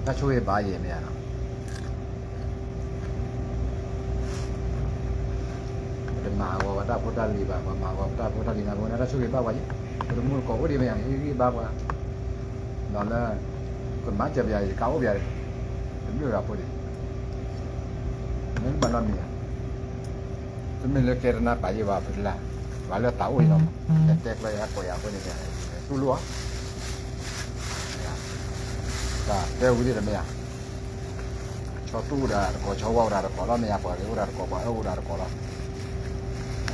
တၢ်ဆိၣ်ဂ့ၤဘၣ်ယဲမ့ၢ်ဧါနီၤ, ပတမၤအဂီၤပတၢ်ဖိတၢ်လံၤဘၣ်, ပမၤအဂီၤပတၢ်ဖိတၢ်လံၤန့ၣ် ပဝဲန့ၣ်တၢ်ဆိၣ်ဂ့ၤဘၣ်ပှၤယဲ, ပတမူတကိးအိၣ်ဒံးမ့ၢ်ဧါ, ဟ့ၣ်ဂံၢ်ဘါပှၤ, ဒီးလၢ ကမၤစၢၤပယၤ ယကါအိၣ်ပယၤ, တမ့ၢ်ဝဲဒၣ်ဖိဒံး, မ့ၢ်ဘၣ်နီတမံၤဧါ, တမ့ၢ်လၢကဲတနါပာ်ယဲဘၣ်ဖုတလၢ်, ပှၤလၢသးအိၣ်အံၤလီၤ, တဲကျၢၤယၤကိးယၤဖိန့ၣ်, တူၢ်လိာ်အီၤ တၢ်တဲဝံၤဒ်တမ့ၢ်ဧါ, ဆီတူၢ်အိၣ်ဒၣ်တကိး, ဆီဝါအိၣ်ဒၣ်တကိးလီၤ, မ့ၢ်ယၤပှၤဂ့ၤအိၣ်ဒၣ်တကိး, ပှၤအၢအိၣ်ဒၣ်တကိးလီၤ. အ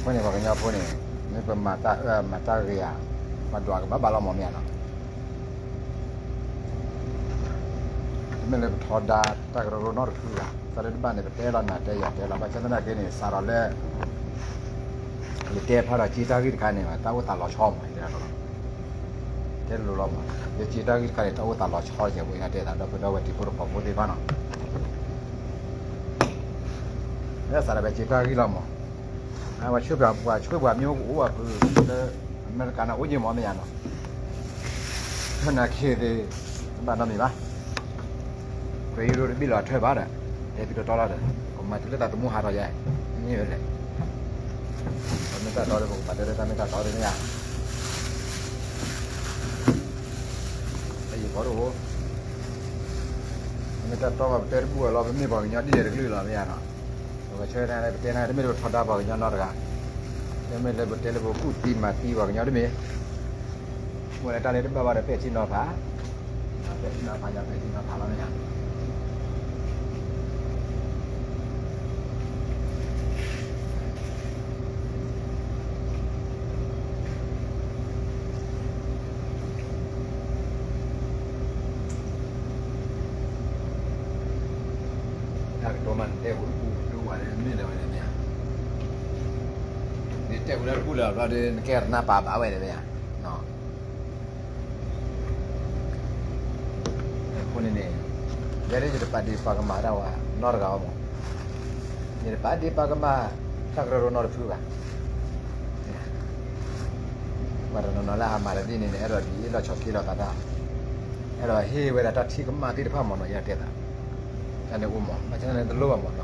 ဃိန့ၣ် ပှၤကညီဖိန့ၣ် မ့ၢ်ပမၤတၢ်အၢမၤတၢ်ဂ့ၤဧါ, ပှၤဒွးကဘၣ်ဘၣ်လီၤမးမ့ၢ်ဧါနီၤ. တမ့ၢ်လၢပထီဒါတၢ်ကရၢကရိနီတဖုဘၣ်, တၢ်လၢတဘၣ်န့ၣ် ပတဲလီၤနၤတဲယၤတဲလီၤ, ဘၣ်ဆၣ်သနာ်က့န့ၣ် စးထီၣ်လၢ ယတဲဖျါဒီးစ့တၢ်ဂ့ၢ်တခါန့ၣ် တၢ်အိၣ်သးလီၤဆီမး, တဲလိၤလီၤမး, လၢစ့တၢ်ဂ့ၢ်တခါန့ၣ် တၢ်အိၣ်သးလီၤဆီကဲး, ပှၤတဲသးဒီပုၢ်ဒီဝဲၢ်တံၤဖိသကိးဖိသ့ၣ်တဖၣ်နီၤ, လၢစးထီၣ်ဖဲစ့တၢ်ဂ့ၢ်လီၤမး, ပှၤဆှၢပှၤ, ပှၤဆှၢပှၤမ့ၢ်အိၣ်ကအိၣ်ဘၣ်ဖုလၢ အမဲရကၤန့ၣ် အိၣ်ယံၤမးမ့ၢ်ဧါနီၤ, မ့ၢ်နာ်က့သ့ၣ် တဘၣ်နီတမံၤဘၣ် ပယီၤတဘ့ၣ်လီၤအထၢၣ်ဘၣ်ဒီး, တဲပံၤတီတီလီၤဒီး, ကမၤတုၤလၢသးသမူဟးထီၣ်ယဲ, မ့ၢ်ဝဲလဲၣ်, တၢ်မ့ၢ်တၢ်တီဒီး ပကပာ်တဲလၢတၢ်မ့ၢ်တၢ်တီဒ်မ့ၢ်ဧါ, တယံာ်ကီးတအိၣ်, တၢ်မ့ၢ်တၢ်တီဘၣ် ပတဲတဘူၣ်အလီၢ်, ပမ့ၢ်ပှၤကညီဒ်လဲၣ်တကလုာ်လီၤမ့ၢ်ဧါနီၤ, ပကဆၢန့ၣ် ပတဲန့ၣ် တမ့ၢ်လၢပထီဒါပှၤကညီနီတဂၤ, တမ့ၢ်လၢပတဲလၢပကူၣ်သံမၤသံပှၤကညီတမ့ၢ် မ့ၢ်လၢတၢ်လၢတဘၣ်ဘၣ်ဒီး ပဲာ်ထံနီၤဖး, ပဲာ်ထံနီၤဖးယၤ ပဲာ်ထံနီၤဖးလီၤမ့ၢ်ဧါ, တၢ်ကတိၤမး နတဲဟူတပူၤ ဒိဝဲလၢမ့ၢ်လၢဝဲန့ၣ်မ့ၢ်ဧါ, နတဲဟူလၢတပူၤလၢဘျီဒီး နကဲတနၢ်ပာ်ဘၣ်ဝဲန့ၣ်မ့ၢ်ဧါ. အဃိန့ၣ်န့ၣ် ယဲဒၣ်ယတပာ်ဒ့ၣ်ပာ်ကမၣ်တၢ်ဝဲနီတဂၤဘၣ်မး, ယတပာ်ဒ့ၣ်ပာ်ကမၣ်တၢ်ကရၢကရိနီတဖုဘၣ်. ပှၤတနီၤနီၤလၢအမၤတၢ်ဒ်န့ၣ်န့ၣ် အဲၣ်ဒိးဒ်အ့ၣ်လီၤဆီၣ်က့ၤလီၤသးတၢ်, အဲၣ်ဒိးဟ့ၣ်ဝဲဒၣ်တၢ်ထံၣ်ကမၣ်သ့ၣ်တဖၣ်မးနီၤ ယတဲသး, တၢ်န့ၣ်အိၣ်မး ဘၣ်ဆၣ်န့ၣ်တလိၣ်ဘၣ်မးနီၤ,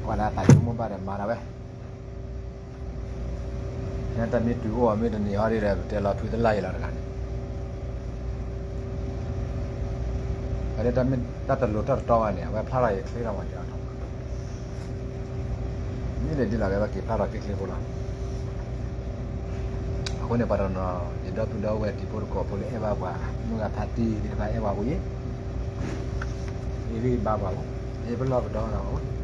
ကွၢ်လၢအသးဆိကမိၣ်ဘၣ်ဒီးမၤဒၣ်ဝဲ တၢ်မ့ၢ်တုၤအိၣ်အီၤမ့ၢ်တနံၤဟီဒ်ဒီး ပတဲလီၤဖုတလၢ်ယံၤလီၤတဂၤန့ၣ်, အဒၣ်တၢ်တလိၤတၢ်တတီဘၣ်န့ၣ် အဝဲဖျါထီၣ်ယချ့ထီၣ်မးတဲအီၤထီၣ်, မ့ၢ်လဲၤဒ်လီၤဝဲဘၣ်က့ၤဖျါထီၣ်ချ့ချ့ဖိလီၤ. အဃိန့ၣ် ပှၤတနီၤ ယဒီပုၢ်ဒီဝဲၢ်တံၤဖိသကိးဖိလၢအဲၣ်ဘၣ်ပှၤ မုၢ်ဂၤဖးတံၢ်သ့ၣ်တဖၣ်အဲၣ်ပှၤအိၣ်ယံၤ, ဟ့ၣ်ဂံၢ်ဘါပှၤအိၣ်, ဟ့ၣ်ပလီၢ်ပဒီဂၤအိၣ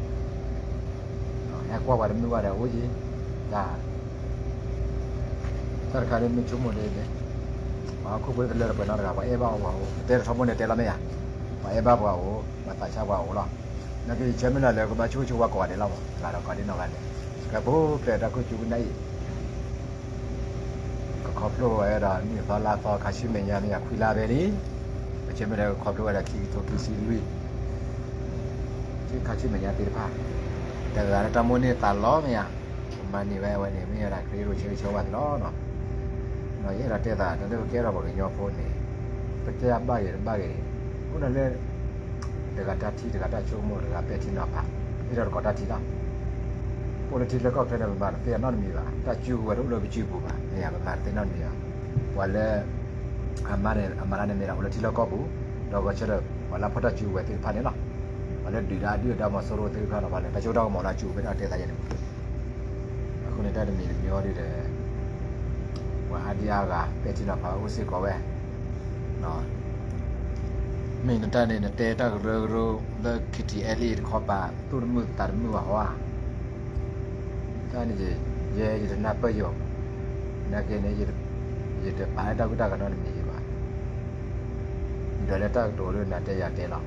်, ဟဲကွၢ်ပှၤတမုာ်ဘၣ်ဒီးအိၣ်ယံၤ, တၢ် တၢ်တခါန့ၣ်မ့ၢ်ဆိကမိၣ်ဒ်လဲၣ်, ပှၤဟီၣ်ခိၣ်ဖိတလၢတပှဲၤနီတဂၤ ပှၤအဲၣ်ဘၣ်အီၤပှၤအိၣ်, ပတဲတထီဘိန့ၣ်တဲလီၤမ့ၢ်ဧါ, ပှၤအဲၣ်ဘၣ်ပှၤအိၣ်, ပှၤသးဆါပှၤအိၣ်လီၤ. နာ်က့ယဆၢမုၢ်လၢ်လၢကဘၣ်ဆိၣ်ဂ့ၤဆိၣ်ဝါကိးဂၤဒဲးလီၤမး, တဂၤဒီးကိးဒ်နီၢ်ဂၤဒဲး, ကဲဖိဖျဲးတၢ်ခိၣ်ကၠူကနၣ်အံၤ ကခီဖျိဝဲဒီး နံၣ်သီလါသီ ခါဆူမဲာ်ညါမ့ၢ်ယၤခွံလါဖဲန့ၣ်, ပဆၢမုၢ်လၢ်ကခီဖျိဝဲဒၣ်ခံကထိခံဆံလွံၢ်, ဆူခါဆူမဲာ်ညါသ့ၣ်တဖၣ်, တဂၤလၢတၢ်မိၣ်န့ၢ်သးလီမ့ၢ်ဧါ, ပမၤန့ၢ်ဝဲအဝဲန့ၣ် မ့ၢ်ဝဲဒၣ်ခရံာ်အိၣ်ဆၢဂ့ၤဆၢဝါသ့လီၤ. ဒီးယအဲၣ်ဒိးတဲသး တၢ်လၢပကဲထီၣ်ပှၤကညီဖိန့ၣ်, ပတဲဘၣ်ဂ့ၤတဘၣ်ဂ့ၤ, အိၣ်ဒၣ်လၢ တဂၤတၢ်ထံၣ် တဂၤတၢ်ဆိကမိၣ် တဂၤပဲာ်ထံနီၤဖး, ဟ့ၣ်ထီၣ်တကိးတၢ်ထံၣ်လီၤ. ပအိၣ်လၢထံလၢကီၢ်ချၢန့ၣ် ပမၤတသ့နီတမံၤဘၣ်, တၢ်စုကဝဲၤတအိၣ်လၢပစုပူၤဘၣ်, မ့ၢ်ဧါ ပမၤတသ့နီတမံၤဘၣ်. ပှၤလၢ အမါန့ၣ် အမါတၢ်န့ၣ်မ့ၢ်ဒၣ် အိၣ်လၢထံလၢကီၢ်ပူၤ, ဒီးဂီၤဆၢထၢၣ် ပှၤလၢဖီၣ်တၢ်စုကဝဲၤသ့ၣ်တဖၣ်န့ၣ်လီၤ. ပှၤလၢဒုၣ်ဒါအဒုၣ်အဒါမီၤစိရိၤသ့ၣ်တဖၣ်ဒီး ပှၤလၢတၢ်စိတၢ်ကမီၤလၢအစုကဝဲၤဒီးတဲသးယဲန့ၣ် အဃိန့ၣ် တၢ်တမံၤတမံၤအံၤဒီး ပှၤအါဒံအါဂၤ ပဲာ်ထံနီၤဖးအိၣ်စ့ၢ်ကီးဝဲ, မ့ၢ်နတၢ်န့ၣ် နတဲတၢ်ကရၢကရိလၢ ခံထံအဲလံ တခီပၤ သူၣ်တမုာ်သးတမုာ်ဘၣ်ဟီဧါ. တၢ်န့ၣ် ယဲယတနၢ်ပၢၢ်ယိာ်, နာ်က့န့ၣ် ယတပာ်လၢတၢ်ဂုၢ်တၢ်ဂီၤနီတမံၤဘၣ်. ဒီးလၢတၢ်ကတိၤလၢနၤတဲယၤတဲလီၤ.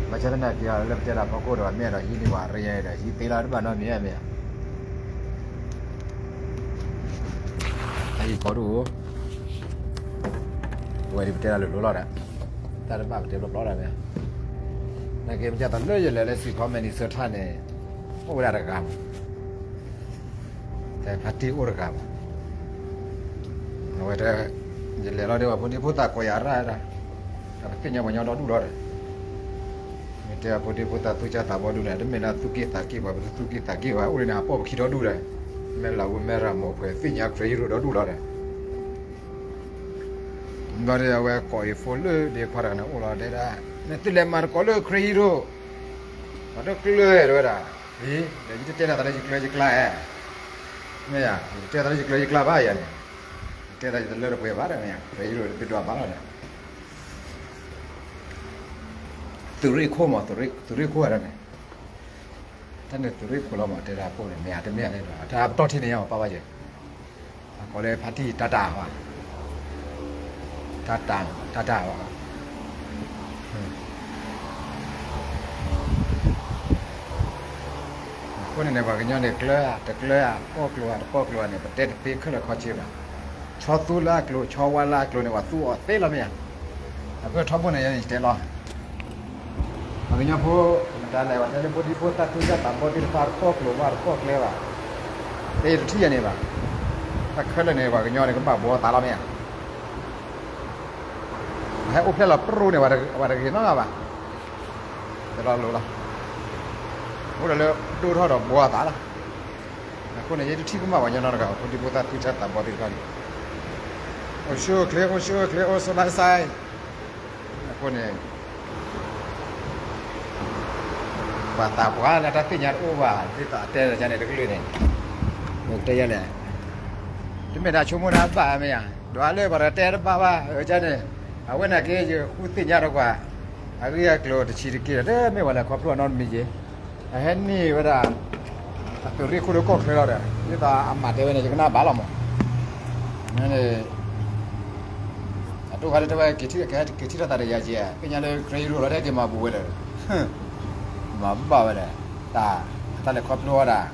ဘၣ်ဆၣ်သနာ်က့အီၤ လၢပတဲတၢ်ဖီခိၣ်ဒီး မ့ၢ်အဲၣ်ဒိးဟံးန့ၢ်ပှၤရ့ဒီး ဟံးသ့လီၤတဘၣ်နီတမံၤမ့ၢ်ဧါ. တၢ်ဟံးကီဒိၣ်, ပဝဲဒၣ်ပတဲတၢ်လိၤလိၤလီၤဒီး တၢ်တဘၣ်ပတဲဘျီဘျီဒီးမ့ၢ်, နာ်က့မ့ၢ်ကသိးလၢယလဲၤလၢ Saint Paul Minnesota န့ၣ် အိၣ်ဝဲဒၣ်တဂၤမး, ဖါတံၢ်အိၣ်တဂၤမး, အဝဲတ ယလဲၤလီၤဒီး ပှၤဖိဒံဖိသၣ်ကိးယၤရၣ်ဒၣ်, ဒီးပသ့ၣ်ညါပှၤကညီဒီဒူၣ်လီၤဒီး, မ့ၢ်တဲပှၤဖိဒံဖိသၣ်သူၣ်စၢ်သးဘီဒူၣ်န့ၣ် တမ့ၢ်လၢသူၣ်က့ၣ်သးက့ၣ်ပှၤ ပတသူၣ်က့ၣ်သးက့ၣ်ဘၣ် အိၣ်ဒ်န့ၣ် အပိာ်ပခံဒီဒူၣ်ဒီး, မ့ၢ်လၢဝဲမ့ၢ်ရၤမိာ်ပှဲၤသ့ၣ်ညါခရံာ်ဟံးရိၣ်ဒီဒူၣ်လီၤဒီး ဘျီဒီးအဝဲကိးအံၤဖိလၢဒ့ခွါတဂၤန့ၣ်အိၣ်လီၤဒဲဒၣ်, နသုလဲၤမၤသကိးလၢခရံာ်ဟံးရိၣ်, ပှၤတကျၢၤတဲဝဲဒၣ်, အံၤ ဒီးယတတဲနၤသးလၢယကျၢၤယကျါဧါ, မ့ၢ်ယၤ ယတတဲသးလၢယကျၢၤယကျါဘၣ်ယၤန့ၣ်, ယတဲသးယတလၢတပှဲၤဘၣ်ဒီးမ့ၢ်ယၤ ခရံာ်ဟံးရိၣ်တဘၣ်ဘၣ်လီၤဒီး သုးရ့ၣ်ခိၣ်မး, သုးရ့ၣ်ခိၣ်ဧါန့ၣ်, တၢ်န့ၣ်သုးရ့ၣ်ခိၣ်လီၤမး တဲဒၣ်အခိၣ်န့ၣ် မ့ၢ်ဧါတမ့ၢ်ဧါန့ၣ်ဒီး တၢ်ပတီၢ်ထံန့ၣ်ညါပာ်ဘၣ်ယဲ, အကိးလၢဖါတံၢ်တၢ်တၢ်ဘၣ်, တၢ်တၢ် တၢ်တၢ်ဘၣ်, အဃိန့ၣ်န့ၣ် ပှၤကညီန့ၣ် ကျၢၤဧါတကျၢၤဧါ ပီၣ်ကျိၤဧါတပီၣ်ကျိၤဧါန့ၣ် ပတဲတသ့ခဲလၢာ်ခဲဆ့ဘၣ်, ဆီသူလၢအကျိၤ ဆီဝါလၢအကျိၤန့ၣ် ပှၤသူအီၤသ့လီၤမ့ၢ်ဧါ, အဃိထီဘိန့ၣ်ယဲန့ၣ်ယတဲလီၤ ပှၤကညီဖိ မတၤလဲၣ် ပှၤတဲလၢဖိဒံဖိသၣ်သူၣ်စၢ်သးဘီသ့ၣ်တဖၣ် တပီၣ်ကျိၤဘၣ်တပီၣ်ကျဲဘၣ်, တဲယတထံၣ်ယဲန့ၣ်ဘၣ်, တၢ်ခဲလၢာ်န့ၣ် ပှၤကညီန့ၣ် ကဘၣ်ဘှီသးလီၤမ့ၢ်ဧါ, ပဟဲအိၣ်ဖျဲၣ်လီၤပြူန့ၣ် ပှၤတဂ့ၤနီတဂၤဘၣ်, တဲလီၤလိၤလီၤ, အိၣ်ဒီးလၢဒိၣ်ထီၣ်ဒီးဘှီသးလီၤ, အဃိန့ၣ် ယတထံၣ်ကမၣ်ပှၤကညီနီတဂၤ ဖိဒံဖိသၣ်သူၣ်စၢ်သးဘီသ့ၣ်တဖၣ်န့ၣ်, အိၣ်ဆူၣ်အိၣ်ချ့ အိၣ်ဆူၣ်အိၣ်ချ့ အိၣ်ဆိးလါစါ အဃိန့ၣ် ပှၤသးပှၢ်လၢတၢ်သ့ၣ်ညါတအိၣ်ဘၣ် ဒ်သိးအတဲလၢကန့ၣ်တကလုာ်န့ၣ်, တဲယဲလဲၣ်, တမ့ၢ်ဒၣ်ဆိကမိၣ်တၢ်ဘၣ်မ့ၢ်ဧါ, ဒွးလၢပှၤတတဲတဘၣ်ဘၣ် အကန့ၣ်, အဝဲန့ၣ်က့ ယဃုသ့ၣ်ညါဒီးကွၢ်, အဂ့ၢ်အကျိၤတဆံးတက့ၢ်ဒီး တမ့ၢ်ပှၤလဲၤခီဖျိအနီတမံၤက့ၤ, အဟဲန့ၢ်ဝဲဒၣ် အသုးရ့ၣ်ခိၣ်လၢကီၢ်ချၢလီၤဒီး ဒ်သိးအမၤတဲဝဲန့ၣ် ယကနၣ်ဘၣ်လီၤမး, န့ၣ် အတိၢ်ခါလၢတဲဝဲ က့ၤထံၣ်ထီၣ်သးဒီးယၤက့ၤ သ့ၣ်ညါလၢခရံာ်ဟံးရိၣ်လီၤ တဟဲက့ၤမၤဘူးဝဲဒီး, မၤဘၣ်ဝဲလဲၣ်, တၢ် တၢ်လဲၤခီဖျိဝဲဒၣ်,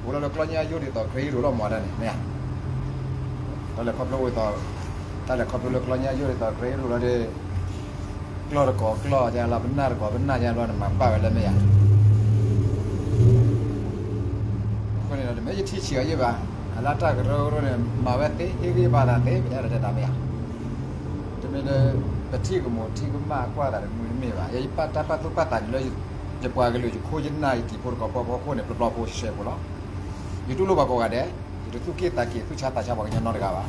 အိၣ်လီၤလၢကျီညါယိၣ်ဒ်သိးခရံာ်ဟံးရိၣ်လီၤမၤတၢ်န့ၣ် မ့ၢ်ဧါ, တၢ်လဲၤခီဖျိဝဲသိး, တၢ်လဲၤခီဖျိလၢကျီညါယိၣ်ဒ်သိးခရံာ်ဟံးရိၣ်လီၤဒီး, ကျီၢ်တကိးကျီၢ်ယလီၤ ပနၢ်တကိးပနၢ်ယလီၤန့ၣ် မၤဘၣ်ဝဲလၢမ့ၢ်ဧါ အဃိန့ၣ်ဒီး တမ့ၢ်ယထံၣ်ဆံးအီၤယဲၢ်ဘၣ်, အလၢတၢ်ကရၢကရိန့ၣ် မၤဝဲသ့ ဟ့ၣ်ဂံၢ်ဘါသးသ့ ပတဲဒၣ်တဲတၢ်မ့ၢ်ဧါ, တမ့ၢ်လၢ ပထံၣ်ကမူးထံၣ်ကမၣ်ကွၢ်သးတမုာ်တမ့ၢ်ဘၣ်, ယပာ်တၢ်ပာ်သူၣ်ပာ်သးန့ၣ်လၢ ယပှၤကလုာ်ယခိၣ်ယနၢ်ယတံၤဖိတကိးပှၤဖီခိၣ်န့ၣ် ပျီပျီဖိရှဲဖိလီၤ, ယတူၢ်လိာ်ပှၤကိးဂၤဒဲး, ယတသူၣ်က့ၣ်သးက့ၣ်သူၣ်ဆါသးဆါပှၤကညီနီတဂၤဘၣ်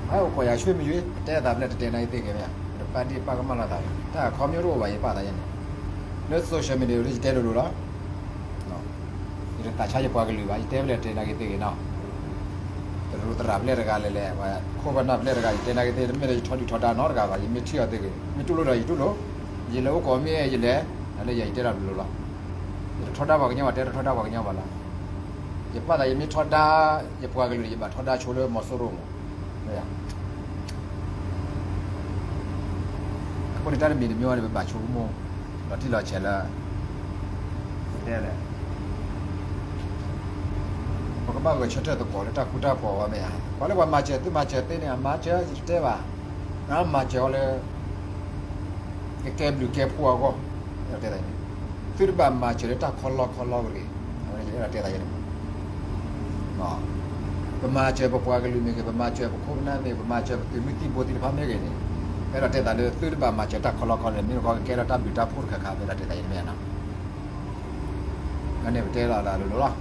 ဟဲအိၣ်ကိးယၤဆွေမရွေး ပတဲသးဖျဲၣ်တတဲနၤအံၤသ့ဂ့ၤမ့ၢ်ဧါ, ပတပာ်ဒ့ၣ်ပာ်ကမၣ်လိာ်သးဘၣ်, တၢ်ခီမ့ၢ်တအိၣ်ဘၣ် ယပာ်သးယဲန့ၣ်, လၢ social media လၢယတဲလိၤလိၤလီၤ, ယတသးဆါယပှၤကလုာ်ဘၣ်, ယတဲဖျဲၣ်တတဲနၤဂ့ၤသ့ဂ့ၤနီၤ, တရူးသရၣ်ဖျဲၣ်တဂၤလဲၣ်လဲၣ်, ပှၤခိၣ်ပနၢ်ဖျဲၣ်တဂၤ ယတဲနၤဂ့ၤသ့, တမ့ၢ်လၢယထီဒုၣ်ထီဒါနီတဂၤဘၣ်, ယမ့ၢ်ထံၣ်အီၤသ့ဂ့ၤ, မ့ၢ်တူၢ်လိာ်ဒီးယတူၢ်လိာ်, ယလဲၤအိၣ်ကိးမ့ၢ်ယလဲၤ, လၢယၤယတဲတၢ်လိၤလိၤလီၤ, ယတထီဒါပှၤကညီဘၣ်, တဲတထီဒါပှၤကညီဘၣ်လီၤ, ယပာ်သးယမ့ၢ်ထီဒါ ယပှၤကလုာ်န့ၣ် ယဘၣ်ထီဒါဆိလၢမီၤစိရိၤမး, မ့ၢ် အဃိန့ၣ် တၢ်တမံၤတမံၤန့ၣ် ပဘၣ်ဆိကမိၣ် လီၤတံၢ်လီၤဆဲးလၢ တဲလဲၣ်, ပကဘၣ်ဂဲၤဆၢထၢၣ်သကိးလၢတၢ်ဃူတၢ်ဖိးဝဲမ့ၢ်ဧါ, ပှၤလၢပှၤမၤစၢၤသုမၤစၢၤသ့န့ၣ် အမၤစၢၤယတတဲဘၣ်, မၤစၢၤအီၤလၢ ကကဲဘျုးကဲဖှိၣ်အဂီၢ်, တဲ, သုတဘၣ်မၤစၢၤလၢတၢ်ခီလီခီလီတဂ့ၤ, အဝဲန့ၣ်ယအဲၣ်ဒိးတဲသးယဲန့ၣ် ပမၤစၢၤပပှၤကလုာ်မ့ၢ်ဂ့ၤ, ပမၤစၢၤပခိၣ်ပနၢ်မ့ၢ်ဂ့ၤ, ပမၤစၢၤပသုးမုၢ်သံၣ်ဘိသ့ၣ်တဖၣ်မ့ၢ်ဂ့ၤန့ၣ်, အဲၣ်ဒိးတဲသးလၢသုတဘၣ်မၤစၢၤတၢ်ခီလီခီလီန့ၣ် မ့ၢ်တခီကကဲထီၣ်တၢ်ဘျုးတၢ်ဖှိၣ်တခါခါ ပအဲၣ်ဒိးတဲသးယဲန့ၣ်မ့ၢ်ဧါနီၤ, အန့ၣ်ပတဲလီၤသးလိၤလိၤလီၤ,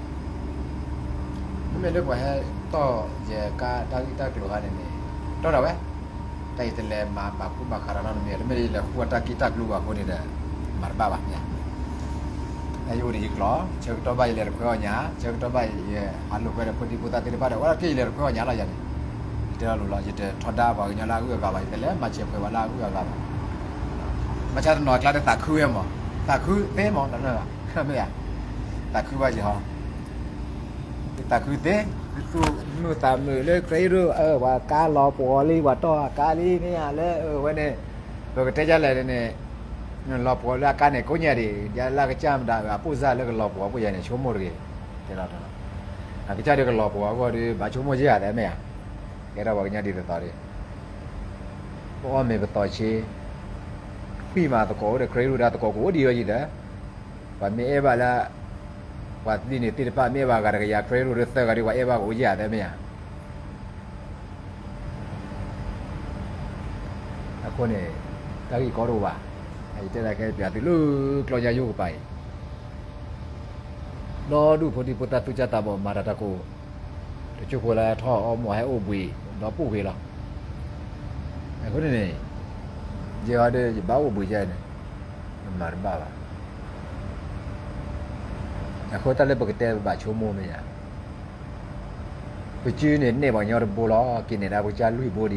မ့မ့ၢ်လၢပှၤဟဲတီၢ်ယဲၢ်ကါတၢ်ဂ့ၢ်တၢ်ကျိၤခါန့ၣ်န့ၣ်, တီၢ်ဒၣ်ဝဲ တၢ်အံၤတလဲၤမၤဘၣ်ဃူဘၣ်ဃးဒီးနီတမံၤ, တမ့ၢ်လၢယလဲၤဃူအတၢ်က့ၢ်တၢ်ကျိၤဘၣ်အဃိန့ၣ်ဒီး မၤတဘၣ်ဘၣ်မ့ၢ်ဧါ, ယအိၣ်ဒီးယကျိာ်, ဆၢကတီၢ်ဘၣ်ယလဲၤတခွဲအီၣ်ညၣ်, ဆၢကတီၢ်ဘၣ်ယဟးလိာ်ကွဲဒီးဖိဒံဖိသၣ်သ့ၣ်တဖၣ်ဒီး ဝဲဒၣ်က့ၢ်ယလဲၤတခွဲအီၣ်ညၣ်လီၤယၤန့ၣ်, ယတဲလီၤလိၤလီၤ, ယတထီဒါပှၤကညီလၢအဂုၤအဂၤဘၣ်, ယတလဲၤမၤစၢၤပှၤလၢအဂုၤအဂၤဘၣ်, ဘၣ်ဆၣ်တနီၤအကျါဒီးသးခုဝဲမး, သးခုသ့မး, မ့ၢ်ဧါ, သးခုဘၣ်ယၤဟီ သးခုသ့, သုသူၣ်မုာ်သးမုာ်လၢခရံာ်ဟံးရိၣ်, ပှၤကါလီၤပှီၤလံ, ပှၤတီၢ်အကါလံမ့ၢ်ဧါ, လၢအဝဲန့ၣ်, ပကတဲဒ်လဲၣ်န့ၣ်, လီၤပှီၤလၢအကါန့ၣ် ကိးညါဒံး, ဒ်လၢကစၢ်မတၤ အပိၢ်စၢ်လၢကလီၤပှီၤအဃိယၤန့ၣ် ဆိကမိၣ်တဂ့ၤ, တဲလီၤ, အကစၢ်ဒုးကလီၤပှီၤအဂီၢ်ဒီး ဘၣ်ဆိကမိၣ်ယဲၢ်ဧါ တဲမ့ၢ်ဧါ, ကဲထီၣ်ပှၤကညီဒ်သိးသိးဒီး ပအီၣ်မ့ၤပသီးဆ့, ထွံၣ်မးသကိးအိၣ်ဒီး ခရံာ်ဟံးရိၣ်ဒၣ်သကိးကအိၣ်ဒံးဝဲယံၤဒီး, ပှၤမ့ၢ်အဲၣ်ဘၣ်လၢ, ပှၤသံန့ၣ်သ့ၣ်တဖၣ်မ့ၢ်အဲၣ်ဘၣ်ဂၤတကယၤ ခရံာ်ဟံးရိၣ်ဒီးသၢဂၤဒီး ပှၤအဲၣ်ဘၣ်ကအိၣ်ယံၤဧါ တဲမ့ၢ်ဧါ, အဃိန့ၣ် တၢ်ဂ့ၢ်ကီတအိၣ်ဘၣ်. ယတဲဒၣ်ခဲပၠးသုလၢကျီၢ်ညါယိကပၤအံၤ ဒီဒူၣ်ဖိဒံဖိသၣ်သူၣ်စၢ်သးဘီၣ်မၤတၢ်တၢ်ကိၢ် တစိၢ်ဖိလၢထီၣ်အီမိၢ်ဟဲအိၣ်ဘှံး ဒီပုၢ်ဝဲၢ်လီၤ. အဃိန့ၣ်န့ၣ် ယဲဟီဒီးယဘၣ်အိၣ်ဘှံးယဲန့ၣ် ယမၤတဘၣ်ဘၣ်. အဃိတၢ်လၢပကတဲပဘၣ်ဆိကမိၣ်မ့ၢ်ယါ ပစုန့ၣ်နဲၣ်ပှၤကညီတဘိလီၤ က့ၤနဲၣ်ဒၣ်ပကစၢ်လွံၢ်ဘိဒ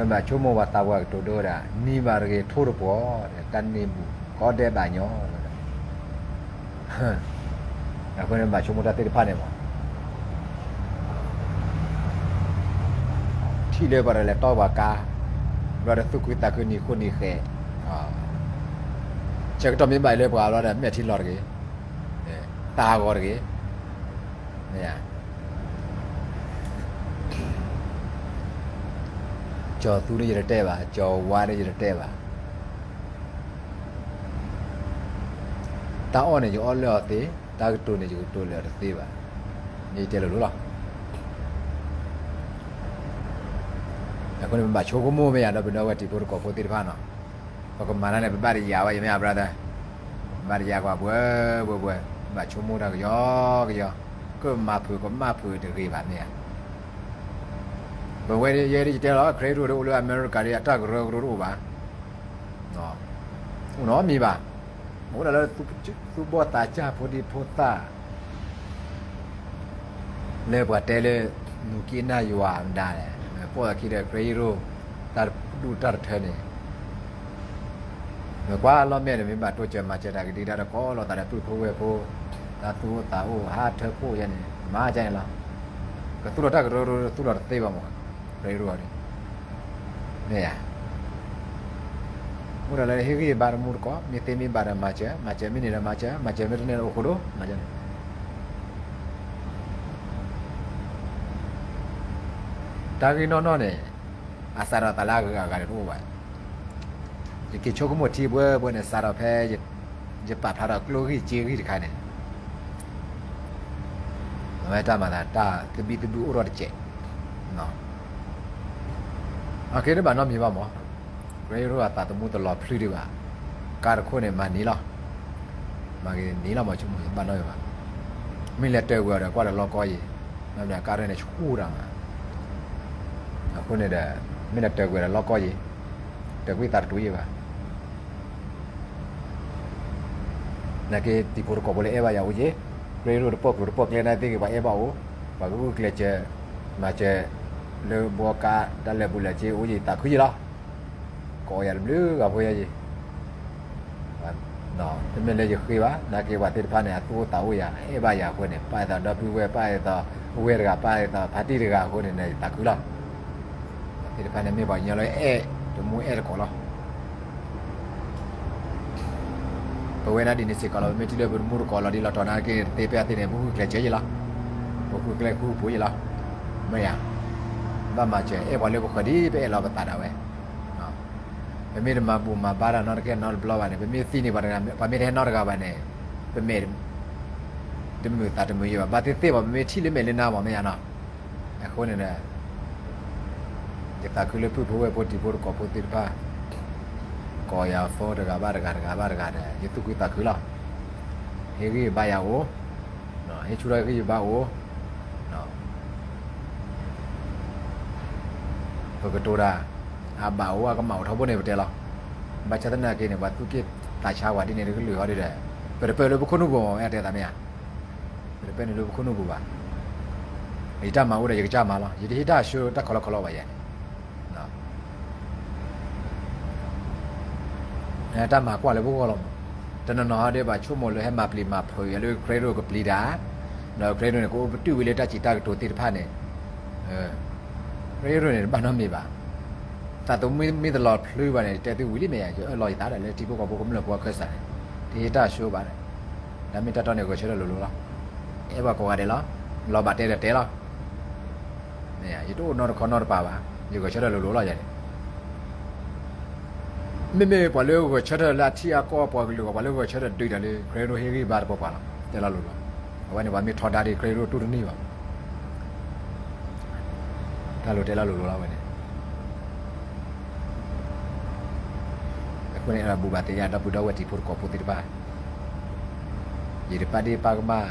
ံး ပဘၣ်ဆိကမိၣ်ပှၤသးပှၢ်ကတိၤဒိဒၣ် နံၤဘၣ်တဂ့ၤထိၣ်တပှီၤ တၢ်န့ၢ်ဘူၣ်ကီဒဲးဘၣ်ညီ အဃိန့ၣ်ဘၣ်ဆိကမိၣ်တၢ်သ့ၣ်တဖၣ်န့ၣ်မး ထံၣ်လၢပှၤတလဲၤတီပှၤကါ ဘျီဒီးသူၣ်ခုသးခုနံၤဃိနံၤဃဲး ဆၢကတီၢ်မ့ၢ်ဘၣ်လၢပှၤဘျီဒီးမဲာ်ထံလီၤတဂ့ၤ သးဂီၤတဂ့ၤ ကၠီၤသူန့ၣ်ယတတဲဘၣ် ကၠီၤဝါန့ၣ်ယတတဲဘၣ် တၢ်အီၣ်န့ၣ်ယအီၣ်လၢအီၤသ့ တၢ်ကတိၤန့ၣ်ယကတိၤလၢအီၤတသ့ဘၣ် မ့ၢ်ယတဲလိၤလိၤလီၤ. အဃိန့ၣ် ပဘၣ်ဆိကမိၣ်မ့ၢ်ယါဒီး ပဒီပုၢ်ဝဲၢ်တံၤဖိသကိးဖိသ့ၣ်တဖၣ်နီၤ ပကမၤတၢ်န့ၣ် ပဘၣ်တယာ်ဝဲယမ့ၢ်ဧါ brother ဘၣ်တယာ်ကွၢ်ပှဲၤပှဲၤပှဲၤ ဘၣ်ဆိကမိၣ်တၢ်ကယီကယီ ကမၤဖုးကမၣ်ဖုးတဂ့ၤဘၣ်မ့ၢ်ဧါ ပဝဲယဲဒ်ယတဲလီၤ ခရံာ်ရိၣ်ဒီးအိၣ်လၢအမဲရကၤဒီး အတၢ်ကရၢကရိတအိၣ်ဘၣ် အိၣ်နီတမံၤဘၣ် မ့ၢ်အိၣ်ဒၣ်လၢ သူၣ်ဘီၣ်သးစၢ်ဖိဒံဖိသၣ် လၢပှၤတဲလၢ မူၤက့နၢ်ယွၤမတၤလဲၣ် ပိာ်သးခံဒီးခရံာ်ရိၣ် တၢ်ဒူၣ်တၢ်တထၢန့ၣ် မ့ၢ်ကွၢ်လီၤမဲာ်ဒီး မ့ၢ်ဘၣ်တိစၢၤမၤစၢၤတၢ်ကဒံကဒါဒီး ကိးလိာ်သးဒီးပုၢ်ဖိဝဲၢ်ဖိ တၢ်သူၣ်အိၣ်သးအိၣ် ဟးထၢဖှိၣ်ယဲန့ၣ် မၤကဲန့ၣ်လီၤ. ကသူၣ်လီၤတၢ်ကရၢကရိ သူၣ်လီၤတသ့ဘၣ်မး ခရံာ်ရိၣ်ဒီး မ့ၢ်ယါ အိၣ်ဒီးလၢဟ့ၣ်ဂံၢ်ဘါတမူတကိး မ့ၢ်သ့မ့ၢ်ဘၣ်ဒီးမၤစၢၤ မၤစၢၤမ့ၢ်န့ၣ်ဒီးမၤစၢၤ မၤစၢၤမ့ၢ်တန့ၢ်ဒီးအိၣ်ဃိဒိၣ် မၤစၢၤန့ၣ် တၢ်ဂ့ၢ်နီၢ်နီၢ်န့ၣ် အစးထီၣ်သးလၢအဂၤအဂၤန့ၣ်တအိၣ်ဘၣ်. ယက့ၤဆိကမိၣ်ထံပှဲၤပှဲၤန့ၣ် စးထီၣ်ဖဲ ယပာ်ဖျါထီၣ်ကျိဂံၢ်စ့ဂံၢ်တခါန့ၣ် အဝဲတၢ်မၤသးတၢ်သဘံၣ်သဘုၣ်အိၣ်ထီၣ်တစဲး အက့ၤတဘၣ်နီတမံၤဘၣ်မး ခရံာ်ရိၣ်အသးသမူတလီၤဖျုးဒံးဘၣ်. ကါတခိၣ်န့ၣ်မၤနံၤလီၤ. မၤက့ၤနံၤလီၤမး ဆိကမိၣ်ဘၣ်နီတမံၤဘၣ်. မ့ၢ်လဲၤတၢၢ်ကွံာ်အီၤဒီးကွၢ်ဒီးလီကီယံၤ, မ့ၢ်ကါရဲၣ်န့ၣ်ဆူၣ်တၢ်မး. အဃိန့ၣ်ဒီး မ့ၢ်လဲၤတၢၢ်ကွံာ်အီၤဒီးလီကီယံၤ, တၢၢ်ကွံာ်သးတတူာ်ယံၤဘၣ်. နာ်က့ တံၤဖိတကိးဖိလၢအဲၣ်ဘၣ်ယၤအိၣ်က့ၤ, ခရံာ်ရိၣ်တပီၢ်ကျိၤတပီၢ်ကျဲနာ်သက့ ပှၤအဲၣ်ဘၣ်အိၣ်, ပှၤကဂုာ်ကျဲးစၢး မၤစၢၤ လၢဘှီကါတၢ်လဲၤဘူးလဲၤက့ၤအိၣ်ယံၤသးခုယံၤလီၤ. ကိးယၤတဘျုးဂၤဖိယဲယံၤ, တမ့ၢ်လၢယဃ့ဘၣ်, နာ်က့ပှၤသ့ၣ်တဖၣ်န့ၣ် အသူၣ်အိၣ်သးအိၣ်ယၤ အဲၣ်ဘၣ်ယၤအဃိန့ၣ် ပၣ်အသးဒီပုၢ်ဝဲၢ် ပၣ်အသးဝဲၢ်တဂၤ ပၣ်အသးဖါတံၢ်တဂၤအဃိန့ၣ် ယသးခုလီၤ. သ့ၣ်တဖၣ်န့ၣ်မ့ၢ်ပှၤကညီလၢအဲၣ်တမူအဲၣ်တကိးလီၤ. ပဝဲဒၣ်ဒ်န့ၣ်စ့ၢ်ကီးလီၤ, ပမ့ၢ်ထံၣ်လၢပတမူတကိးလီၤဒ်လီၤတီၤနာ်က့ တသ့ဖဲအသ့န့ၣ် ပဂုာ်ကျဲးစၢးယံၤလီၤ. ပဃုကျဲဃုပူၤယံၤလီၤ. မ့ၢ်ဧါ, ဘၣ်မၤစၢၤအဲၣ်ပှၤလၢပဃၢၤဒ်ပအဲၣ်လီၤပသးဒၣ်ဝဲ ပမ့ၢ်တမၤဘူၣ်မၤဘါတၢ်နီတခဲနီတဘျီဘၣ်န့ၣ် ပမ့ၢ်သံန့ၣ် ပှၤမ့ၢ်တဟဲနီတဂၤဘၣ်န့ၣ် ပမဲာ်တမုာ်သးတမုာ်ယံၤဘၣ်, ဘၣ်သ့ၣ်သ့ၣ်ဘၣ် ပမ့ၢ်ထံၣ်လၢမဲာ်လၢနါမး မ့ၢ်ဧါနီၤ. အဃိန့ၣ်ဒီး ယသးခုလၢပုၢ်ဖိဝဲၢ်ဖိတံၤဖိသကိးဖိသ့ၣ်တဖၣ် ကိးယၤဖိတဂၤဘၣ်တဂၤ တဂၤဘၣ်တဂၤဒီး ယသူၣ်ခုသးခုလီၤ. ဟ့ၣ်ဂံၢ်ဘါယၤအိၣ်, ဟ့ၣ်ဆူၣ်ထီၣ်ဟ့ၣ်ဂံၢ်ဘါအိၣ်, ပကတိၤတၢ် အဘၣ်အိၣ်အကမၣ်အိၣ်ထီဘိန့ၣ်ပတဲလီၤ. ဘၣ်ဆၣ်သနာ်က့န့ၣ် ပှၤသူၣ်က့ၣ်သးဆါဝဲဒ်န့ၣ်တကလုာ်ဟီဒ်ဒီး ပတပၢၢ်လၢပခိၣ်နူာ်ပူၤမး ဝဲတဲသးမ့ၢ်ဧါ, ပတပၢၢ်န့ၣ်လၢပခိၣ်နူာ်ပူၤဘၣ်. ယတၢ်မၤအိၣ်ဒီးယကစၢ်မၤလီၤ, ယတဟ့ၣ်တၢ်အဆှၢတၢ်ခီလီခီလီဘၣ်ယၤန့ၣ် တၢ်မၤကွၢ်လၢပဂီၢ်လီၤမး. တနီၤနီၤဟီဒ်ဘၣ်ဆိကမိၣ်လၢဟဲမၤပျံၤမၤဖုးယၤလၢခရံာ်ရိၣ်ကပျံၤတၢ်, ဒီးခရံာ်ရိၣ်န့ၣ် ကအိၣ်ပတုာ်ဝံၤလၢတၢ်စံးတၢ်ကတိၤသ့ၣ်တဖၣ်န့ၣ်, ခရံာ်ရိၣ်န့ၣ် တဘၣ်နီတမံၤဘၣ်. သးသမူမ့ၢ်တလီၤဖျုးဘၣ်န့ၣ် တဲသုဝံၤလံမ့ၢ်ဧါ, ယအၢၣ်လီၤယသးဒီးလၢထံဖိကီၢ်ဖိကမျၢၢ်ဖိအခၢၣ်စးန့ၣ် တဟ့ၣ်တၢ်အဆှၢဘၣ်ဒီး တၢ်မ့ၢ်တၢ်တီန့ၣ် ဂဲၤဆၢထၢၣ်လိၤလိၤလီၤ. အဲၣ်ပှၤကိးဂၤဒဲးလီၤ, လီၤဘၣ်တဲဒီးတဲလီၤ. မ့ၢ်ဧါ, ယတအိၣ်နီတခီနီတပၤဘၣ်, ယဂဲၤဆၢထၢၣ်လိၤလိၤလီၤယၤန့ၣ်. မ့မ့ၢ်ပှၤလၢဂဲၤဆၢထၢၣ်လၢအထံအကီၢ် ပှၤကလုာ်ဂီၢ် ပှၤလၢဂဲၤဆၢထၢၣ်ဒုးတၢ်လၢ ခရံာ်ရိၣ်ဟ့ၣ်ဂံၢ်ဘါတပှၤပှၤလီၤ, တဲလီၤလိၤလီၤ. အဝဲန့ၣ် ပှၤမ့ၢ်ထီဒါဒီး ခရံာ်ရိၣ်တူၢ်တန့ၢ်ဘၣ်မး. တၢ်လိၤတဲလီၤလိၤလိၤလီၤဝဲန့ၣ်, အဃိန့ၣ် အဲၣ်ဒိးဘူးဘၣ်သ့ၣ်ညါ ဒီပုၢ်ဒီဝဲၢ်တံၤဖိသကိးဖိသ့ၣ်တဖၣ်, ယတပာ်ဒ့ၣ်ပာ်ကမၣ်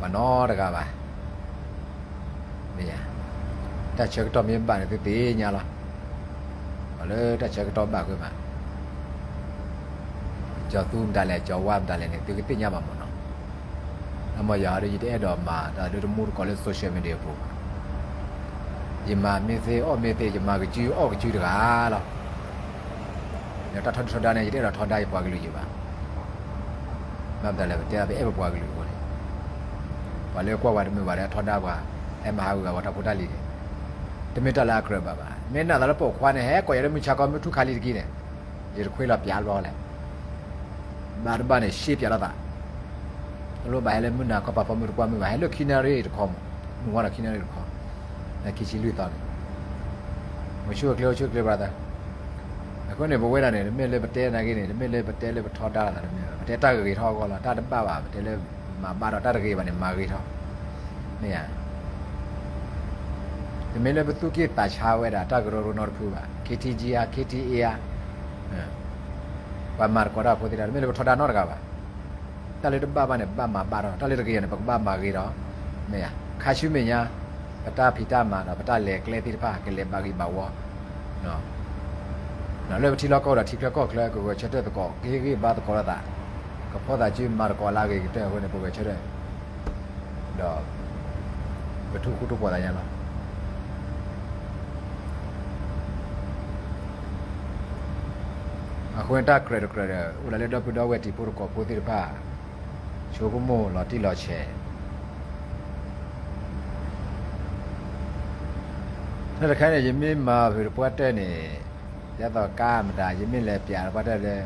ပှၤနီတဂၤဘၣ်, မ့ၢ်ဧါ, တၢ်ဆၢကတီၢ်မ့ၢ်ဘၣ်န့ၣ် သုသ့ၣ်ညါလီၤ, ပှၤလၢတၢ်ဆၢကတီၢ်ဘၣ်ဃုာ်မး ကၠီၤသူမတၤလဲၣ် ကၠီၤဝါမတၤလဲၣ်န့ၣ် သုကသ့ၣ်ညါဘၣ်မးနီၤ, အမ့ၢ်ယၤဒီး ယတအဲၣ်ဒိးမၤတၢ်လၢတမူတကိးလၢ social media အပူၤဘၣ်, ယမၤမ့ၢ်သ့ အီၣ်မ့ၢ်သ့ ယမၤကစု အီၣ်ကစုတဂၤလီၤ, ဒီးတၢ်ထီဒုၣ်ထီဒါန့ၣ် ယတအဲၣ်ဒိးထီဒါယပှၤကလုာ်ယံၤဘၣ်, ဘၣ်မတၤလဲၣ် ပတဲပအဲၣ်ပပှၤကလုာ်အဃိန့ၣ်, ပှၤလၢကွၢ်ဝဲတမုာ်ဘၣ်ဒီးထီဒါပှၤ, ဟဲမၤဟးဂူာ်ဂၤပှၤတၢ်ဖိတၢ်လံၤန့ၣ်, တမ့ၢ်တၢ်လၢအကြၢးဘၣ်ဘၣ်, မ့ၢ်နာ်သးလၢပိာ်ခွါန့ၣ် ဟဲကိးယၤလၢမုၢ်ဆါခီမ့ၢ်ထူၣ်ခါလံတက့ၢ်န့ၣ်, ယတခွ့လီၤပျးဘျီလဲၣ်, ဘၣ်တဘၣ်န့ၣ် ရှဲပျးလိာ်သး, တလိၣ်ဘၣ်ဟဲလၢမုၢ်နၤခီပၤဖီမုၢ်တကွၢ်မုၢ်ဘၣ် ဟဲလၢခံနၣ်ရံၣ်တခီမး, မုၢ်ဝါဒီးခံနၣ်ရံၣ်တခီ, ခံဆံလွံၢ်သီန့ၣ်, အိၣ်ဆူၣ်အိၣ်ချ့ အိၣ်ဆူၣ်အိၣ်ချ့ brother, အဃိန့ၣ် ပဝဲဒၣ်န့ၣ် တမ့ၢ်လၢပတဲနာ်က့န့ၣ် တမ့ၢ်လၢပတဲလၢပထီဒါလိာ်သးတမ့ၢ်ဘၣ်, ပတဲတၢ်ဂ့ၤထီၣ်အဂီၢ်လီၤ, တၢ်တဘၣ်ဘၣ် ပတဲလၢမၤဘၣ်ဒီးတၢ်တဂ့ၤဘၣ်န့ၣ် မၤဂ့ၤထီၣ်, မ့ၢ်ဧါ, တမ့ၢ်လၢပသူၣ်က့ၣ်သးဆါဝဲဒၣ်တၢ်ကရၢကရိနီတဖုဘၣ်, ခ့ထံကၠံဧါ ခ့ထံအ့ဧါ, ပှၤမၤသကိးတၢ်ဖိသ့ၣ်တဖၣ် တမ့ၢ်လၢပထီဒါနီတဂၤဘၣ်, တၢ်လၢတဘၣ်ဘၣ်န့ၣ် ပဘၣ်မၤဘၣ်ထီၣ်, တၢ်လၢတဂ့ၤန့ၣ် ပကဘၣ်မၤဂ့ၤထီၣ်, မ့ၢ်ဧါ, ခါဆူမဲာ်ညါ ပတၢ်ဖံးတၢ်မၤဒီး ပတၢ်လဲၤကျဲသ့ၣ်တဖၣ် ကလဲၤဘၣ်ဂ့ၤဘၣ်ဝီ, လၢပထံလီၢ်ကီၢ်ဒီးထံချၢကီၢ်ချၢ ကဂဲၤဆၢထၢၣ်သကိး ကဟ့ၣ်ဂံၢ်ဘါသကိးလိာ်သး, ကဖီၣ်သးစုမၤသကိးလၢအဂ့ၤကတၢၢ်အဃိန့ၣ် ပဂဲၤဆၢထၢၣ်, ဒီး ပထူၣ်ဃူထူၣ်ဖိးသးညါလီၤ. အဃိန့ၣ် တၢ်ကြၢးတကြၢးဒီး အိၣ်ဒၣ်လၢဒီပုၢ်ဒီဝဲၢ်တံၤဖိသကိးဖိသ့ၣ်တဖၣ် ဆိကမိၣ်လီၤတံၢ်လီၤဆဲး တၢ်တခါန့ၣ် ယမ့ၢ်မၤဖုးတပှၢ်တၢၢ်န့ၣ် ဒ်သိးကါမတၤ ယမ့ၢ်လဲၤပျးတပှၢ်တၢၢ်လၢ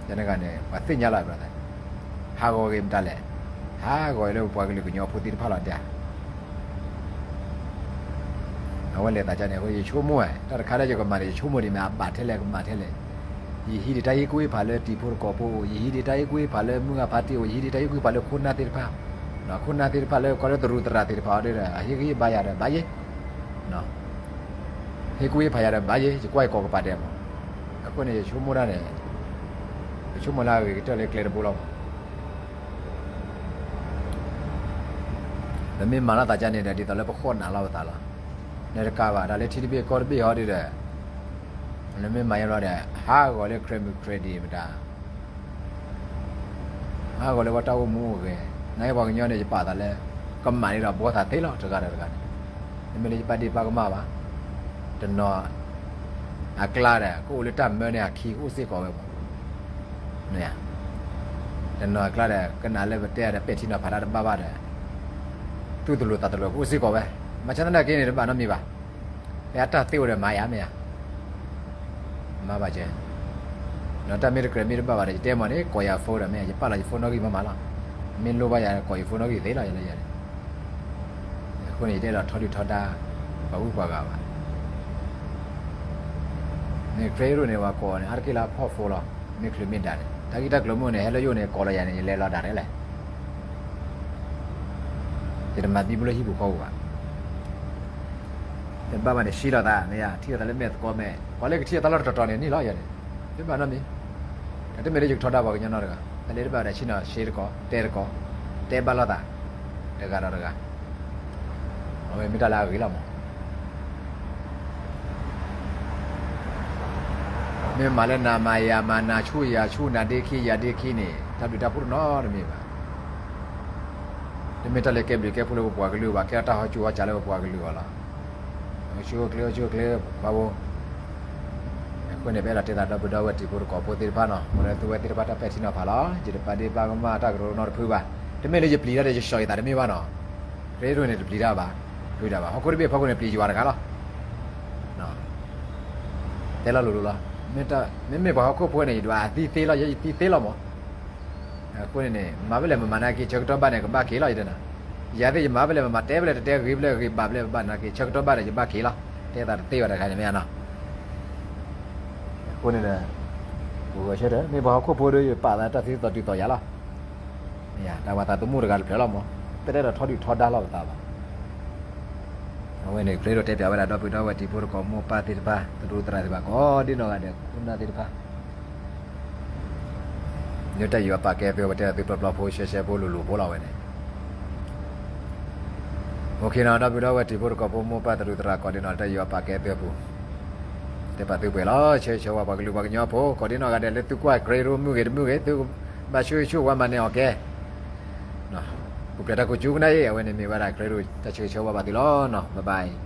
ယန့ၣ်ဂၤန့ၣ် ပှၤသ့ၣ်ညါလီၤဘၣ်သး, ဟးဂီၤဂ့ၤမတၤလဲၣ်, ဟးဂီၤလၢပပှၤကလုာ်ကညီဖိသ့ၣ်တဖၣ်လီၤဒၣ် အဝဲလဲၤသးကန့ၣ်အဃိ ယဆိကမိၣ်ဝဲ တၢ်တခါလၢယကမၤန့ၣ် ယဆိကမိၣ်ဒ်မ့ၢ်အဘၣ်ထဲလဲၣ် ကမၤထဲလဲၣ်, ယဟံးဒံးတၢ်ဟ့ၣ်ကူၣ်ဟ့ၣ်ဖးလၢတံၤဖိသကိးဖိအိၣ်, ယဟံးဒံးတၢ်ဟ့ၣ်ကူၣ်ဟ့ၣ်ဖးလၢမုၢ်ဂၤဖါတံၢ်အိၣ်, ယဟံးဒံးတၢ်ဟ့ၣ်ကူၣ်ဟ့ၣ်ဖးလၢခိၣ်နၢ်သ့ၣ်တဖၣ်, ခိၣ်နၢ်သ့ၣ်တဖၣ်လၢကီးလၢသရူးသရၣ်သ့ၣ်တဖၣ်အီၤဒီး အဟ့ၣ်ဂံၢ်ဟ့ၣ်ဘါယၤဒီးဘၣ်ယ့ၢ် ဟ့ၣ်ကူၣ်ဟ့ၣ်ဖးယၤဒီးဘၣ်ယ့ၢ် ယကွၢ်ယကိးကပၤဒဲးမး, အဃိန့ၣ် ယဆိကမိၣ်တၢ်န့ၣ် ယဆိကမိၣ်လၢအဂ့ၤကတၢၢ်လၢကျဲတဘိလီၤမး, ပမ့ၢ်မၤလီၤသးကန့ၣ်ဒီး ဒ်သိးလၢပဃိးနၤလီၤပသးလီၤ, နတကးဘၣ် တၢ်လၢထံတဘ့ၣ်ကီၢ်တဘ့ၣ်ဟီဒ်ဒီး နမ့ၢ်မၤယါဘျီဒီး ဟးဂီၤလၢ credit မတၤ ဟးဂီၤလၢပှၤတၢ်အိၣ်မူအိၣ်ဂဲၤ, နာ်က့ပှၤကညီန့ၣ် ယပာ်သးလၢ ကမၣ်န့ၣ်ဒီးဘှီသးသ့လီၤ တဂၤဒီးတဂၤန့ၣ်, နမ့ၢ်လၢယပာ်ဒ့ၣ်ပာ်ကမၣ်ဘၣ်, တနီၤအကျါဒီး ကအိၣ်လၢတၢ်မၢန့ၣ်အခံကအိၣ်စ့ၢ်ကီးဝဲမး, တနီၤအကျါဒီး ကနၣ်လၢပတဲဒီးပဲာ်ထံနီၤဖးတၢ်တဘၣ်ဘၣ်ဒီး သူၣ်တလိၤသးတလိၤကအိၣ်စ့ၢ်ကီးဝဲ, မၤဆါသနာ်က့န့ၣ် တဘၣ်နီတမံၤဘၣ် ဖဲအတၢ်သ့အိၣ်ဒီးမၤယၤမ့ၢ်ဧါ, မၤဘၣ်ကဲ, ဒီးတၢ်မ့ၢ်တကြၢးမ့ၢ်တဘၣ်ဘၣ်ဒီး ယတဲမ့ၢ်န့ၣ် ကိးယၤ phone ဒီးမ့ၢ်ဧါ, ယပာ်လီၤယ phone နီၣ်ဂံၢ်မးမးလီၤ, မ့ၢ်လိၣ်ဘၣ်ယၤ ကိးယ phone နီၣ်ဂံၢ်သ့လီၤ ယလၢယၤန့ၣ်, အဃိန့ၣ် ယတဲလီၤထီဒုၣ်ထီဒါ ပှၤဂုၤပှၤဂၤဘၣ်, မ့ၢ် credit န့ၣ် ပှၤကိးန့ၣ် အါတက့ၢ်လၢအဖီၣ်ဖိလီၤ, မ့ၢ်ချုးမ့ၢ်ဒၣ်န့ၣ် တၢ်ဂ့ၢ်တၢ်ကျိၤမ့ၢ်န့ၣ် ဟဲလၢယအိၣ်န့ၣ် ကိးလီၤယၤန့ၣ် ယလဲၤလီၤဒၣ်လဲၣ် ယတမၤသံဘိလၢဟံၣ်ပူၤဃီပူၤဘၣ်, တဘၣ်ဘၣ်န့ၣ် ဆံးလီၤသး မ့ၢ်ယါ ထံၣ်လီၤသးလၢမဲာ်သကိးမဲာ် ပှၤလၢကထံၣ်အသးလီၢ်တတီၤတီၤန့ၣ် န့ၢ်လီၤယၤန့ၣ်, တဘၣ်နီတမံၤ, တၢ်တမ့ၢ်လၢယကထီဒါပှၤကညီနီတဂၤ, တၢ်လၢတဘၣ်ဒီးဆံးနီၤ ရှဲတကိး တဲတကိး, တဲဘၣ်လိာ်သး, တဂၤဒီးတဂၤ, အဝဲမ့ၢ်တၢ်လၢအဂ့ၤလီၤမး မ့ၢ်မၤလၢနၤမၤယၤမၤ နၤဆူၣ်ယၤဆူၣ် နၤဒ့ခံယၤဒ့ခံန့ၣ် တၢ်ဘျုးတၢ်ဖှိၣ်တနီတမံၤဘၣ်. တမ့ၢ်တၢ်လၢကဲဘျုးကဲဖှိၣ်လၢပပှၤကလုာ်ဘၣ်, ကဲထီၣ်တၢ်ဟီၣ်ကူၣ်ဟီၣ်စးလၢပပှၤကလုာ်အဂီၢ်လီၤ. အိၣ်ဆူၣ်အိၣ်ချ့ အိၣ်ဆူၣ်အိၣ်ချ့ ပှၤဘိ အဃိန့ၣ် ပအဲၣ်ဒိးတဲသးဒီပုၢ်ဒီဝဲၢ်တံၤဖိသကိးဖိသ့ၣ်တဖၣ်နီၤ, မ်လၢသုဝဲသ့ၣ်တဖၣ်တၢ်ပဲာ်ထံနီၤဖးလီၤ. ယတပာ်ဒ့ၣ်ပာ်ကမၣ်တၢ်ကရၢကရိနီတဖုဘၣ်. တမ့ၢ်လၢယပျံၤတၢ်ဒီးယဆှီယသးတမ့ၢ်ဘၣ်နီၤ. ခရံာ်ဒိၣ်န့ၣ်တပျံၤတၢ်ဘၣ်, ပျံၤတၢ်ဘၣ်. ဟီၣ်ခိၣ်တဘ့ၣ်အဖီခိၣ်န့ၣ် ပျံၤယွၤတဂၤလီၤ. တဲလီၤလိၤလိၤလီၤ. မ့မ့ၢ်ပှၤဟီၣ်ခိၣ်ဖိန့ၣ် ယဒွးသံသ့လီၤ, ယသံသ့လီၤမး. အဃိန့ၣ်န့ၣ် မၤဖဲလဲၣ်မမၤနာ်က့ ဆၢကတီၢ်ဘၣ်န့ၣ် ကဘၣ်က့ၤလီၤ ယတဲနၤ. ယၤသ့ၣ်ယမၤဖဲလဲၣ်မမၤ တဲဖဲလဲၣ်တတဲ ဂ့ၤဖဲလဲၣ်ဂ့ၤ ဘၣ်ဖဲလဲၣ်ဘၣ်နာ်က့ ဆၢကတီၢ်ဘၣ်ဒီး ယဘၣ်က့ၤလီၤ. တဲသးတသ့ဘၣ်တခါန့ၣ်မ့ၢ်ဧါနီၤ. အဃိန့ၣ်ဒီး ပဂီၤဆၢထၢၣ် မ့ၢ်ပှၤဟီၣ်ခိၣ်ဖိဒီး ယပာ်သးတၢ်သံသိးတုၤသိးယၤလီၤ. မ့ၢ်ယၤ တၢ်ဝဲသးသမူတဂၤတဖျၢၣ်လီၤမး. တအဲၣ်ဒိးထီဒုၣ်ထီဒါလိာ်ပသးဘၣ်. အဝဲန့ၣ် ကရၢကရိတဲပၠးဝဲဒၣ် ဒီပုၢ်ဒီဝဲၢ်တံၤဖိသကိးမိၢ်ပၢ်သ့ၣ်တဖၣ် သရူးသရၣ်သ့ၣ်တဖၣ် ကိးဒ်နီၢ်ဂၤဒဲး ခိၣ်နၢ်သ့ၣ်တဖၣ် လၢတၢ်ယူးယီၣ်ပာ်ကဲအပၢၢ် ပှၤတဲအီၤသုပျီပျီဖိ ရှဲရှဲဖိ လိၤလိၤဖိလီၤ အဝဲန့ၣ် OKနီၤ ဒီပုၢ်ဒီဝဲၢ်တံၤဖိသကိးဖိ မိၢ်ပၢ်သရူးသရၣ် ကိးဒ်နီၢ်ဂၤဒဲး တၢ်ယူးယီၣ်ပာ်ကဲအပၢၢ်အပူၤ တဲပာ်သုပှဲၤလီၤ ဆၢဂ့ၤဆၢဝါပှၤကလုာ်ပှၤကညီဖိ ကိးဒ်နီၢ်ဂၤဒဲး လၢသုကွၢ်ကရၢကရိမုၢ်ဂ့ၤတမုၢ်ဂ့ၤ သုကဘၣ်ဆိၣ်ဂ့ၤဆိၣ်ဝါမၤနၢၤအီၤကဲ ပူၤဖျဲးတၢ်ခိၣ်ကၠူကနၣ်အံၤ အဝဲန့ၣ်မ့ၢ်ဝဲဒၣ်ကရၢကရိ တၢ်ဆၢဂ့ၤဆၢဝါဘၣ်သုလီၤနီၤ bye bye